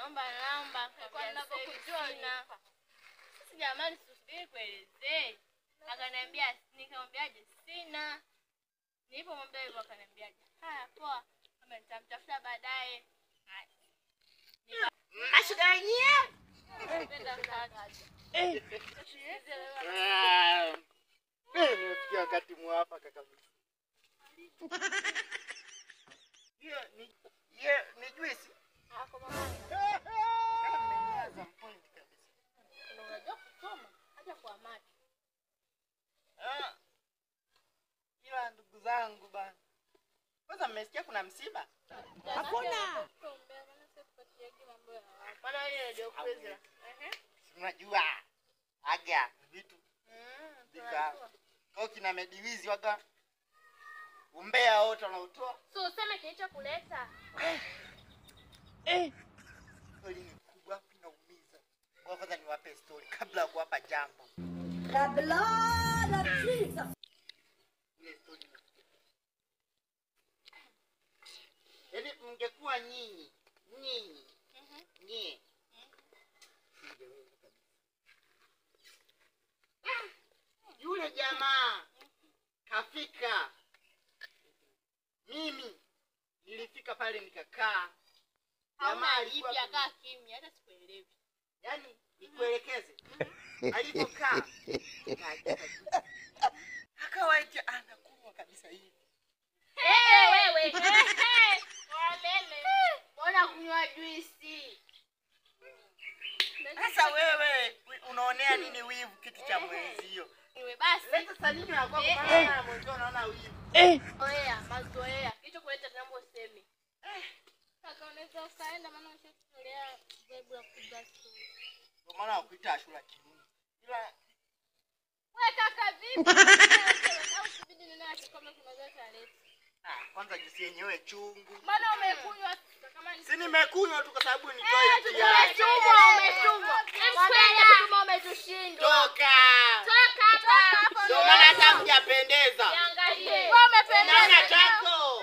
Naomba namba kwa ninapokujua sina. Sasa jamani usubiri kuelezee. Akaniambia nikamwambiaje sina. Nilipomwambia hivyo akaniambiaje haya poa, kama nitamtafuta baadaye. Haya. Mashuga yenyewe. Nimefikia wakati mwafaka kabisa. Hiyo ni juisi. Hapo mama. Kama point kabisa. Unajua kusoma hata kwa macho. Ila ndugu zangu bana. Kwanza mmesikia kuna msiba? Hakuna. Maana yeye ndio kweza. Unajua aga vitu. Dika. Kwa kina mediwizi waga. Umbea wote wanautoa. So useme kilichokuleta. Story ni kubwa inaumiza. Kwa kwanza niwape story kabla ya kuwapa jambo. The blood of Jesus. Ile story. Yaani mngekuwa nyinyi, nyinyi. Nyie. Yule jamaa kafika. Mimi nilifika pale nikakaa. Jamaa alikuwa akaa kimya hata sikuelewi. Yaani nikuelekeze. Alipokaa akawa eti anakunywa kabisa hivi. Wewe. Walele. Mbona kunywa juisi? Sasa wewe unaonea nini wivu kitu cha mwenzio? Iwe basi. Leta salini ya kwako maana mwenzio unaona wivu. Mazoea, mazoea. Kilichokuleta tunaomba useme. Kaka unaweza ukaenda maana ushatutolea vibe ya kupiga story. Ndio maana wakuita Ashura kiuno. Ila wewe kaka vipi? Au subiri nina kikombe kuna taleti. Kwanza juisi yenyewe chungu. Maana umekunywa kama ni si nimekunywa tu kwa sababu nitoe hiyo. Umetumwa, umetumwa. Umetushindwa. Toka. Toka hapa. Ndio maana hata hujapendeza. Niangalie. Wewe umependeza. Naona chako.